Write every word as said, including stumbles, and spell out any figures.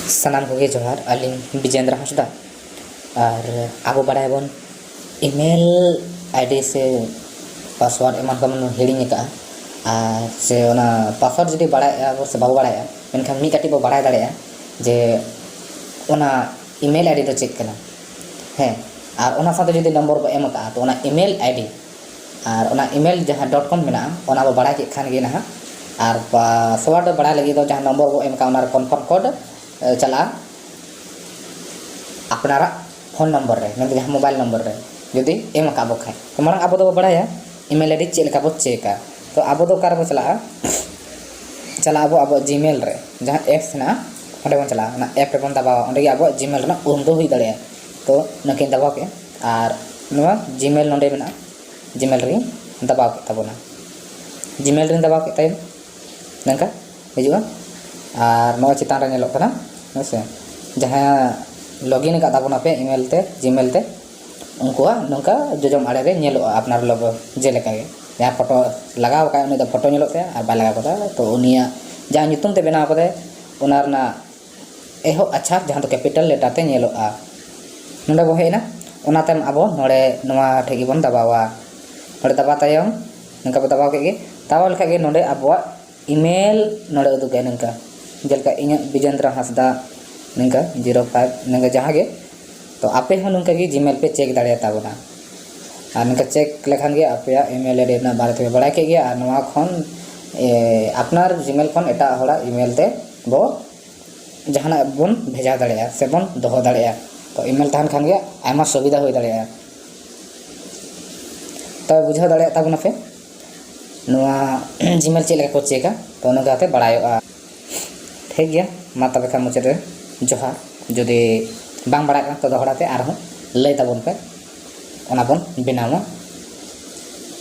ᱥᱟᱱᱟᱢ ᱠᱚᱜᱮ ᱡᱚᱦᱟᱨ, ᱟᱹᱞᱤᱧ ᱵᱤᱡᱮᱱᱫᱨᱚ ᱦᱟᱸᱥᱫᱟ᱾ ᱟᱨ ᱟᱵᱚ ᱵᱟᱲᱟᱭᱟᱵᱚᱱ, email ID ᱥᱮ password ᱮᱢᱟᱱ ᱠᱚ ᱵᱚᱱ ᱦᱤᱲᱤᱧ ᱟᱠᱟᱫᱼᱟ, ᱟᱨ ᱥᱮ ᱚᱱᱟ password ᱡᱩᱫᱤ ᱵᱟᱲᱟᱭᱮᱫᱼᱟ ᱵᱚ ᱥᱮ ᱵᱟᱵᱚ ᱵᱟᱲᱟᱭᱟ, ᱢᱮᱱᱠᱷᱟᱱ ᱢᱤᱫ ᱠᱟᱹᱴᱤᱡ ᱵᱚ ᱵᱟᱲᱟᱭ ᱫᱟᱲᱮᱭᱟᱜᱼᱟ ᱡᱮ ᱚᱱᱟ email ID ᱫᱚ ᱪᱮᱫ ᱠᱟᱱᱟ᱾ ᱦᱮᱸ, ᱟᱨ ᱚᱱᱟ ᱥᱟᱶᱛᱮ ᱡᱩᱫᱤ ᱱᱚᱢᱵᱚᱨ ᱵᱚ ᱮᱢ ᱟᱠᱟᱫᱼᱟ, ᱛᱚ ᱚᱱᱟ email ID ᱟᱨ ᱚᱱᱟ email ᱡᱟᱦᱟᱸ dot com ᱢᱮᱱᱟᱜᱼᱟ, ᱚᱱᱟ ᱵᱚ ᱵᱟᱲᱟᱭ ᱠᱮᱫ ᱠᱷᱟᱱ ᱜᱮ ᱱᱟᱦᱟᱜ, ᱟᱨ password ᱵᱟᱲᱟᱭ ᱞᱟᱹᱜᱤᱫ ᱫᱚ ᱡᱟᱦᱟᱸ ᱱᱚᱢᱵᱚᱨ ᱵᱚ ᱮᱢ ᱟᱠᱟᱫᱼᱟ, ᱚᱱᱟ ᱨᱮ confirm code ᱪᱟᱞᱟᱜᱼᱟ ᱟᱯᱱᱟᱨᱟᱜ ᱯᱷᱳᱱ ᱱᱚᱢᱵᱚᱨ ᱨᱮ, ᱢᱮᱱᱫᱚ ᱡᱟᱦᱟᱸ ᱢᱳᱵᱟᱭᱤᱞ ᱱᱚᱢᱵᱚᱨ ᱨᱮ ᱡᱩᱫᱤ ᱮᱢ ᱟᱠᱟᱫ ᱵᱚ ᱠᱷᱟᱡ᱾ ᱛᱚ ᱢᱟᱲᱟᱝ ᱟᱵᱚ ᱫᱚᱵᱚ ᱵᱟᱲᱟᱭᱟ email ID ᱪᱮᱫ ᱞᱮᱠᱟ ᱵᱚ ᱪᱮᱠᱟ᱾ ᱛᱚ ᱟᱵᱚ ᱫᱚ ᱚᱠᱟ ᱨᱮᱵᱚ ᱪᱟᱞᱟᱜᱼᱟ? ᱪᱟᱞᱟᱜ ᱟᱵᱚ ᱟᱵᱚᱣᱟᱜ Gmail ᱨᱮ, ᱡᱟᱦᱟᱸ apps ᱦᱮᱱᱟᱜᱼᱟ, ᱚᱸᱰᱮ ᱵᱚᱱ ᱪᱟᱞᱟᱜᱼᱟ᱾ ᱚᱱᱟ app ᱨᱮᱵᱚᱱ ᱫᱟᱵᱟᱣᱟ, ᱚᱸᱰᱮ ᱜᱮ ᱟᱵᱚᱣᱟᱜ Gmail ᱨᱮᱱᱟᱜ ᱩᱨᱩᱢ ᱫᱚ ᱦᱩᱭ ᱫᱟᱲᱮᱭᱟᱜᱼᱟ᱾ ᱛᱚ ᱱᱚᱝᱠᱟᱧ ᱫᱟᱵᱟᱣ ᱠᱮᱫᱼᱟ, ᱟᱨ ᱱᱚᱣᱟ Gmail ᱱᱚᱸᱰᱮ ᱢᱮᱱᱟᱜᱼᱟ, Gmail ᱨᱮᱜᱮᱧ ᱫᱟᱵᱟᱣ ᱠᱮᱫ ᱛᱟᱵᱚᱱᱟ᱾ Gmail ᱨᱮᱧ ᱫᱟᱵᱟᱣ ᱠᱮᱫ ᱛᱟᱭᱚᱢ ᱱᱚᱝᱠᱟ ᱦᱤᱡᱩᱜᱼᱟ, ᱟᱨ ᱱᱚᱜᱼᱚᱭ ᱪᱮᱛᱟᱱ ᱨᱮ ᱧᱮᱞᱚᱜ ᱠᱟᱱᱟ, ᱦᱮᱸ ᱥᱮ, ᱡᱟᱦᱟᱸ login ᱟᱠᱟᱫ ᱛᱟᱵᱚᱱᱟᱯᱮ email ᱛᱮ, Gmail ᱛᱮ, ᱩᱱᱠᱩᱣᱟᱜ ᱱᱚᱝᱠᱟ ᱡᱚᱡᱚᱢ ᱟᱲᱮ ᱨᱮ ᱧᱮᱞᱚᱜᱼᱟ ᱟᱯᱱᱟᱨ logo ᱡᱮᱞᱮᱠᱟ ᱜᱮ᱾ ᱡᱟᱦᱟᱸ ᱯᱷᱳᱴᱳ ᱞᱟᱜᱟᱣ ᱟᱠᱟᱫ, ᱩᱱᱤ ᱫᱚ ᱯᱷᱳᱴᱳ ᱧᱮᱞᱚᱜ ᱛᱟᱭᱟ, ᱟᱨ ᱵᱟᱭ ᱞᱟᱜᱟᱣ ᱠᱟᱫᱟ, ᱛᱚ ᱩᱱᱤᱭᱟᱜ ᱡᱟᱦᱟᱸ ᱧᱩᱛᱩᱢ ᱛᱮ ᱵᱮᱱᱟᱣ ᱠᱟᱫᱟᱭ, ᱚᱱᱟ ᱨᱮᱱᱟᱜ ᱮᱦᱚᱵ ᱟᱪᱷᱟᱨ ᱡᱟᱦᱟᱸ ᱫᱚ capital letter ᱛᱮ ᱧᱮᱞᱚᱜᱼᱟ᱾ ᱱᱚᱰᱮ ᱵᱚ ᱦᱮᱡ ᱮᱱᱟ, ᱚᱱᱟ ᱛᱟᱭᱚᱢ ᱟᱵᱚ ᱱᱚᱰᱮ ᱱᱚᱣᱟ ᱴᱷᱮᱡ ᱜᱮᱵᱚᱱ ᱫᱟᱵᱟᱣᱟ᱾ ᱱᱚᱰᱮ ᱫᱟᱵᱟᱣ ᱛᱟᱭᱚᱢ ᱱᱚᱝᱠᱟ ᱵᱚ ᱫᱟᱵᱟᱣ ᱠᱮᱫ ᱜᱮ᱾ ᱫᱟᱵᱟᱣ ᱞᱮᱠᱷᱟᱡ ᱜᱮ ᱱᱚᱰᱮ ᱟᱵᱚᱣᱟᱜ email ᱱᱚᱰᱮ ᱩᱫᱩᱜᱟᱭ ᱱᱚᱝᱠᱟ, ᱡᱮᱞᱮᱠᱟ ᱤᱧᱟᱹᱜ ᱵᱤᱡᱮᱱᱫᱨᱚ ᱦᱟᱸᱥᱫᱟ ᱱᱚᱝᱠᱟ zero five ᱱᱚᱝᱠᱟ ᱡᱟᱦᱟᱸ ᱜᱮ᱾ ᱛᱚ ᱟᱯᱮ ᱦᱚᱸ ᱱᱚᱝᱠᱟ ᱜᱮ Gmail ᱯᱮ check ᱫᱟᱲᱮᱭᱟᱛᱟ ᱵᱚᱱᱟ, ᱟᱨ ᱱᱚᱝᱠᱟ check ᱞᱮᱠᱷᱟᱱ ᱜᱮ ᱟᱯᱮᱭᱟᱜ email ID ᱨᱮᱱᱟᱜ ᱵᱟᱨᱮ ᱛᱮᱯᱮ ᱵᱟᱲᱟᱭ ᱠᱮᱫ ᱜᱮᱭᱟ᱾ ᱟᱨ ᱱᱚᱣᱟ ᱠᱷᱚᱱ, ᱮ, ᱟᱯᱱᱟᱨ Gmail ᱠᱷᱚᱱ ᱮᱴᱟᱜ ᱦᱚᱲᱟᱜ email ᱛᱮ ᱵᱚ ᱡᱟᱦᱟᱱᱟᱜ ᱵᱚᱱ ᱵᱷᱮᱡᱟ ᱫᱟᱲᱮᱭᱟᱜᱼᱟ ᱥᱮ ᱵᱚᱱ ᱫᱚᱦᱚ ᱫᱟᱲᱮᱭᱟᱜᱼᱟ᱾ ᱛᱚ email ᱛᱟᱦᱮᱱ ᱠᱷᱟᱱ ᱜᱮ ᱟᱭᱢᱟ ᱥᱩᱵᱤᱫᱷᱟ ᱦᱩᱭ ᱫᱟᱲᱮᱭᱟᱜᱼᱟ᱾ ᱛᱚ ᱵᱩᱡᱷᱟᱹᱣ ᱫᱟᱲᱮᱭᱟᱜ ᱛᱟᱵᱚᱱᱟᱯᱮ ᱱᱚᱣᱟ Gmail ᱪᱮᱫ ᱞᱮᱠᱟ ᱠᱚ ᱪᱮᱠᱟ, ᱛᱚ ᱚᱱᱟ ᱠᱟᱛᱮ ᱵᱟᱲᱟᱭᱚᱜᱼᱟ᱾ ᱴᱷᱤᱠ ᱜᱮᱭᱟ, ᱢᱟ ᱛᱚᱵᱮ ᱠᱷᱟᱱ ᱢᱩᱪᱟᱹᱫ ᱨᱮ ᱡᱚᱦᱟᱨ᱾ ᱡᱩᱫᱤ ᱵᱟᱝ ᱵᱟᱲᱟᱭ ᱠᱟᱱᱟ ᱛᱚ ᱫᱚᱦᱲᱟ ᱛᱮ ᱟᱨᱦᱚᱸ ᱞᱟᱹᱭ ᱛᱟᱵᱚᱱ ᱯᱮ, ᱚᱱᱟ ᱵᱚᱱ ᱵᱮᱱᱟᱣᱟ᱾